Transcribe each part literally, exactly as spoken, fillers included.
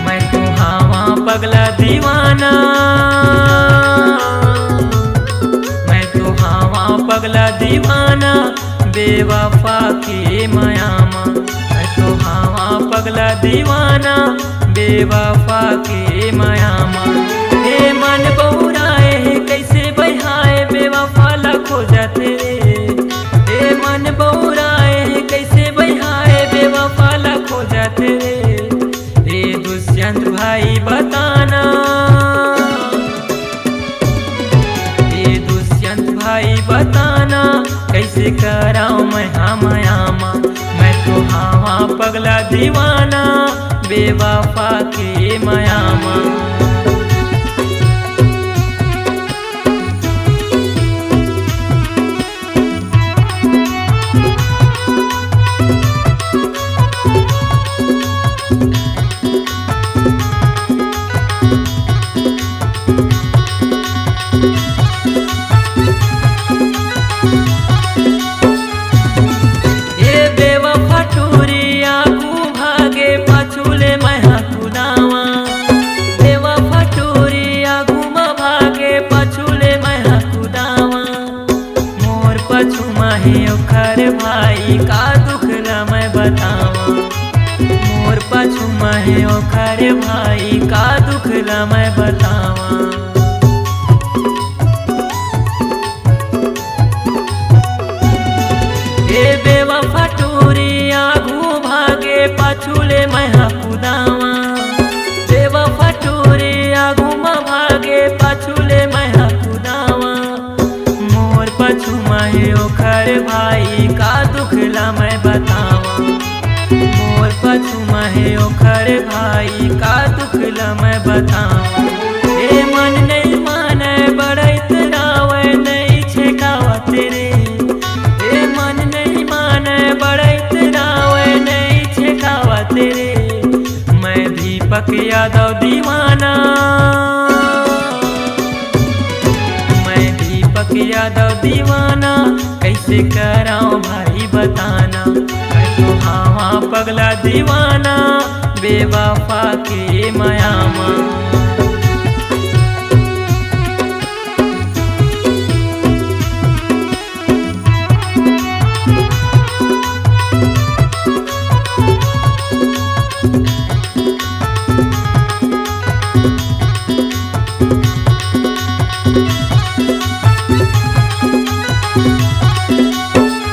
मैं तो हावा पगला दीवाना, मैं तो हावा पगला दीवाना, बेवफा के मया मा। मैं तो हावा पगला दीवाना, बेवफा के मया मा। हे मन बौराए हे, कइसे बइहाए बेवफा ला खोजत रे। हे मन बौराए हे, कइसे बइहाए बेवफा ला खोजत रे। ए दुष्यंत भाई बताना, ए दुष्यंत भाई बताना, कइसे कराव मैं हा मया मा। मैं तो हावा पगला दीवाना, बेवफा के मया मा। ए बेवफा टूरी आगू भागे, पाछू ले मैं हा कुदावा। बेवफा टूरी आगू म भागे, पाछू ले मैं हा कुदावा। मोर पाछू म हे ओखर भाई, का दुख ला मैं बतावा। मोर पाछू म हे ओखर भाई, का दुख ला मैं बतावा। ए बेवफा टूरी आगू भागे, पाछू ले मैं हा कुदावा। बेवफा टूरी आगू म भागे, पाछू ले मैं हा कुदावा। मोर पाछू म हे ओखर भाई, का दुख ला मैं बतावा। मोर पाछू म हे ओखर भाई, का दुख ला मैं बतावा। ए मन नइ माने, बड़ा इतरावे, नइ छेकावत रे। ए मन नइ माने, बड़ा इतरावे, नइ छेकावत रे। मैं दीपक यादव दीवाना, मैं दीपक यादव दीवाना, कइसे कराव भाई बताना। मैं तो हावा पगला दीवाना, बेवफा के मया मा।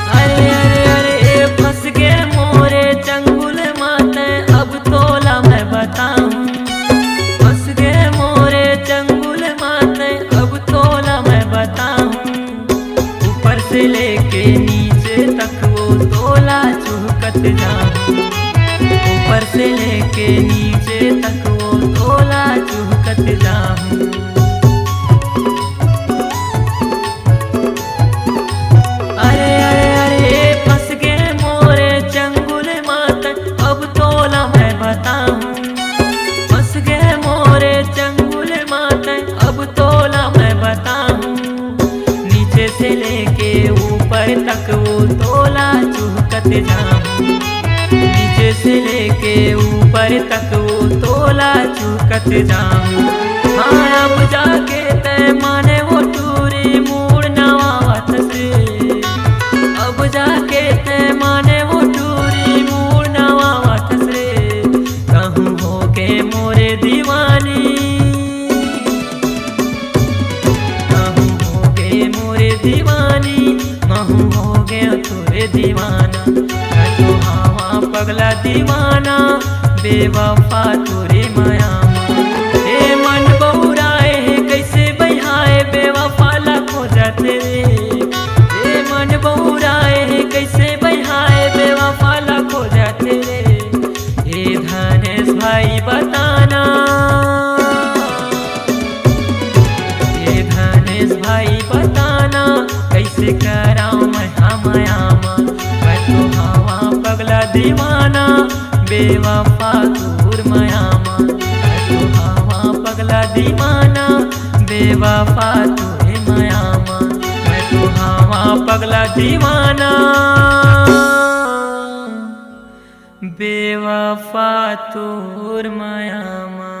अरे, अरे, अरे, ए फंस गे मोरे चंगुल मा तैं, अब तोला मैं बताहूँ। फंस गे मोरे चंगुल मा तैं, अब तोला मैं बताहूँ। ऊपर से लेके नीचे तक वो तोला चुहकत जाहूँ। ऊपर से लेके नीचे तक वो तोला चुहकत जाहूँ। अरे, अरे, अरे, फंस गे मोरे चंगुल मा तैं, अब तोला मैं बताहूँ। फंस गे मोरे चंगुल मा तैं, अब तोला मैं बताहूँ। नीचे से लेके ऊपर तक वो तोला चुहकत जाहूँ। नीचे से लेके ऊपर तक वो तोला चुहकत जाहूँ। हाँ, अब जाके तैं माने वो टूरी मूड़ नवा वापस रे। अब जाके तैं माने वो टूरी मूड़ नवा वापस रे। तहूँ होगे मोरे दीवानी, तहूँ होगे मोरे दीवानी, महूँ होगे तोरे दीवाना। मैं तो हावा पगला दीवाना, बेवफा तोरे मया मा। ए मन बौराए हे, कइसे बइहाए बेवफा ला खोजत रे। ए मन बौराए हे, कइसे बइहाए बेवफा ला खोजत रे। ए धनेश भाई बताना, ए धनेश भाई बताना, कइसे कराव मैं बेवफा तोर मया मा, मैं तो हवा पगला दीवाना। बेवफा तोर मया मा, मैं तो हवा पगला दीवाना। बेवफा तोर मया मा।